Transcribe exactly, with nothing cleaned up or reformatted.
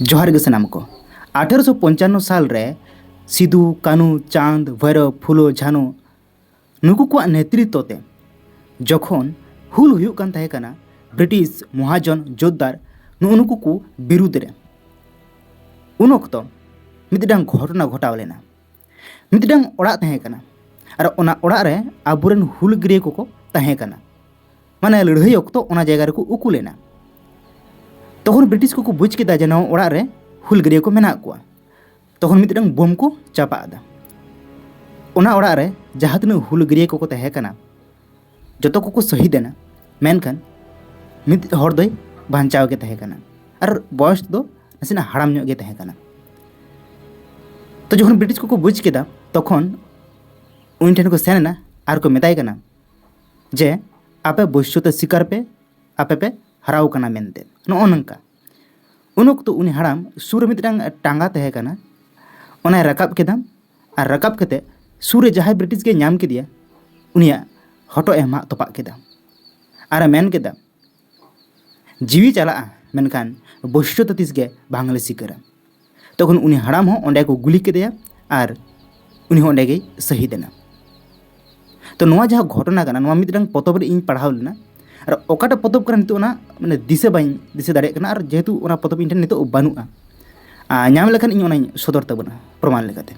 ᱡᱚᱦᱟᱨ ᱜᱮ ᱥᱟᱱᱟᱢ ᱠᱚ᱾ ᱟᱴᱷᱮᱨᱚᱥᱚ ᱯᱚᱧᱪᱟᱱᱱᱚ ᱥᱟᱞ ᱨᱮ ᱥᱤᱫᱩ, ᱠᱟᱹᱱᱩ, ᱪᱟᱸᱫᱽ, ᱵᱷᱳᱭᱨᱚᱵ, ᱯᱷᱩᱞᱳ, ᱡᱷᱟᱱᱩ ᱱᱩᱠᱩ ᱠᱚᱣᱟᱜ ᱱᱮᱛᱨᱤᱛᱛᱚ ᱛᱮ ᱡᱚᱠᱷᱚᱱ ᱦᱩᱞ ᱦᱩᱭᱩᱜ ᱠᱟᱱ ᱛᱟᱦᱮᱸ ᱠᱟᱱᱟ ᱵᱨᱤᱴᱤᱥ ᱢᱚᱦᱟᱡᱚᱱ ᱡᱳᱛᱫᱟᱨ ᱱᱩᱜᱼᱩ ᱱᱩᱠᱩ ᱠᱚ ᱵᱤᱨᱩᱫᱽ ᱨᱮ, ᱩᱱ ᱚᱠᱛᱚ ᱢᱤᱫᱴᱟᱝ ᱜᱷᱚᱴᱚᱱᱟ ᱜᱷᱚᱴᱟᱣ ᱞᱮᱱᱟ᱾ ᱢᱤᱫᱴᱟᱝ ᱚᱲᱟᱜ ᱛᱟᱦᱮᱸ ᱠᱟᱱᱟ ᱟᱨ ᱚᱱᱟ ᱚᱲᱟᱜ ᱨᱮ ᱟᱵᱚᱨᱮᱱ ᱦᱩᱞᱜᱟᱹᱨᱤᱭᱟᱹ ᱠᱚᱠᱚ ᱛᱟᱦᱮᱸ ᱠᱟᱱᱟ᱾ ᱢᱟᱱᱮ ᱞᱟᱹᱲᱦᱟᱹᱭ ᱚᱠᱛᱚ ᱚᱱᱟ ᱡᱟᱭᱜᱟ ᱨᱮᱠᱚ ᱩᱠᱩ ᱞᱮᱱᱟ᱾ ᱛᱚᱠᱷᱚᱱ ᱵᱨᱤᱴᱤᱥ ᱠᱚᱠᱚ ᱵᱩᱡᱽ ᱠᱮᱫᱟ ᱡᱮ ᱱᱚᱣᱟ ᱚᱲᱟᱜ ᱨᱮ ᱦᱩᱞᱜᱟᱹᱨᱤᱭᱟᱹ ᱠᱚ ᱢᱮᱱᱟᱜ ᱠᱚᱣᱟ᱾ ᱛᱚᱠᱷᱚᱱ ᱢᱤᱫᱴᱟᱝ ᱵᱳᱢ ᱠᱚ ᱪᱟᱯᱟᱫ ᱟᱫᱟ᱾ ᱚᱱᱟ ᱚᱲᱟᱜ ᱨᱮ ᱡᱟᱦᱟᱸ ᱛᱤᱱᱟᱹᱜ ᱦᱩᱞᱜᱟᱹᱨᱤᱭᱟᱹ ᱠᱚᱠᱚ ᱛᱟᱦᱮᱸ ᱠᱟᱱᱟ ᱡᱚᱛᱚ ᱠᱚᱠᱚ ᱥᱚᱦᱤᱫ ᱮᱱᱟ, ᱢᱮᱱᱠᱷᱟᱱ ᱢᱤᱫ ᱦᱚᱲ ᱫᱚᱭ ᱵᱟᱧᱪᱟᱣ ᱜᱮ ᱛᱟᱦᱮᱸ ᱠᱟᱱᱟ ᱟᱨ ᱵᱚᱭᱚᱥ ᱫᱚ ᱱᱟᱥᱮᱱᱟᱜ ᱦᱟᱲᱟᱢ ᱧᱚᱜ ᱜᱮ ᱛᱟᱦᱮᱸ ᱠᱟᱱᱟ᱾ ᱛᱚ ᱡᱚᱠᱷᱚᱱ ᱵᱨᱤᱴᱤᱥ ᱠᱚᱠᱚ ᱵᱩᱡᱽ ᱠᱮᱫᱟ ᱛᱚᱠᱷᱚᱱ ᱩᱱᱤ ᱴᱷᱮᱱ ᱠᱚ ᱥᱮᱱ ᱮᱱᱟ ᱟᱨ ᱠᱚ ᱢᱮᱛᱟᱭ ᱠᱟᱱᱟ ᱡᱮ ᱟᱯᱮ ᱵᱚᱥᱭᱚᱛᱟ ᱥᱤᱠᱟᱨ ᱯᱮ, ᱟᱯᱮ ᱯᱮ ᱦᱟᱨᱟᱣ ᱠᱟᱱᱟ ᱢᱮᱱᱛᱮ᱾ ᱱᱚᱜᱼᱚ ᱱᱚᱝᱠᱟ᱾ ᱩᱱ ᱚᱠᱛᱚ ᱩᱱᱤ ᱦᱟᱲᱟᱢ ᱥᱩᱨ ᱨᱮ ᱢᱤᱫᱴᱟᱝ ᱴᱟᱸᱜᱟ ᱛᱟᱦᱮᱸ ᱠᱟᱱᱟ, ᱚᱱᱟᱭ ᱨᱟᱠᱟᱵ ᱠᱮᱫᱟ ᱟᱨ ᱨᱟᱠᱟᱵ ᱠᱟᱛᱮ ᱥᱩᱨ ᱨᱮ ᱡᱟᱦᱟᱸᱭ ᱵᱨᱤᱴᱤᱥ ᱜᱮ ᱧᱟᱢ ᱠᱮᱫᱮᱭᱟ ᱩᱱᱤᱭᱟᱜ ᱦᱚᱴᱚᱜ ᱮ ᱢᱟᱜ ᱛᱚᱯᱟᱜ ᱠᱮᱫᱟ ᱟᱨ ᱮ ᱢᱮᱱ ᱠᱮᱫᱟ, ᱡᱤᱣᱤ ᱪᱟᱞᱟᱜᱼᱟ ᱢᱮᱱᱠᱷᱟᱱ ᱵᱚᱥᱭᱚᱛᱟ ᱛᱤᱥ ᱜᱮ ᱵᱟᱝᱞᱮ ᱥᱤᱠᱟᱹᱨᱟ᱾ ᱛᱚᱠᱷᱚᱱ ᱩᱱᱤ ᱦᱟᱲᱟᱢ ᱦᱚᱸ ᱚᱸᱰᱮ ᱠᱚ ᱜᱩᱞᱤ ᱠᱮᱫᱮᱭᱟ ᱟᱨ ᱩᱱᱤ ᱦᱚᱸ ᱚᱸᱰᱮ ᱜᱮᱭ ᱥᱟᱹᱦᱤᱫ ᱮᱱᱟ᱾ ᱛᱚ ᱱᱚᱣᱟ ᱡᱟᱦᱟᱸ ᱜᱷᱚᱴᱚᱱᱟ ᱠᱟᱱᱟ, ᱱᱚᱣᱟ ᱢᱤᱫᱴᱟᱝ ᱯᱚᱛᱚᱵ ᱨᱮ ᱤᱧ ᱯᱟᱲᱦᱟᱣ ᱞᱮᱱᱟ, ᱟᱨ ᱚᱠᱟᱴᱟᱜ ᱯᱚᱛᱚᱵ ᱠᱟᱱᱟ ᱱᱤᱛᱚᱜ ᱚᱱᱟ ᱢᱟᱱᱮ ᱫᱤᱥᱟᱹ ᱵᱟᱹᱧ ᱫᱤᱥᱟᱹ ᱫᱟᱲᱮᱭᱟᱜ ᱠᱟᱱᱟ, ᱟᱨ ᱡᱮᱦᱮᱛᱩ ᱚᱱᱟ ᱯᱚᱛᱚᱵ ᱤᱧ ᱴᱷᱮᱱ ᱱᱤᱛᱚᱜ ᱵᱟᱹᱱᱩᱜᱼᱟ, ᱟᱨ ᱧᱟᱢ ᱞᱮᱠᱷᱟᱱ ᱤᱧ ᱚᱱᱟᱧ ᱥᱚᱫᱚᱨ ᱛᱟᱵᱚᱱᱟ ᱯᱨᱚᱢᱟᱱ ᱞᱮᱠᱟᱛᱮ᱾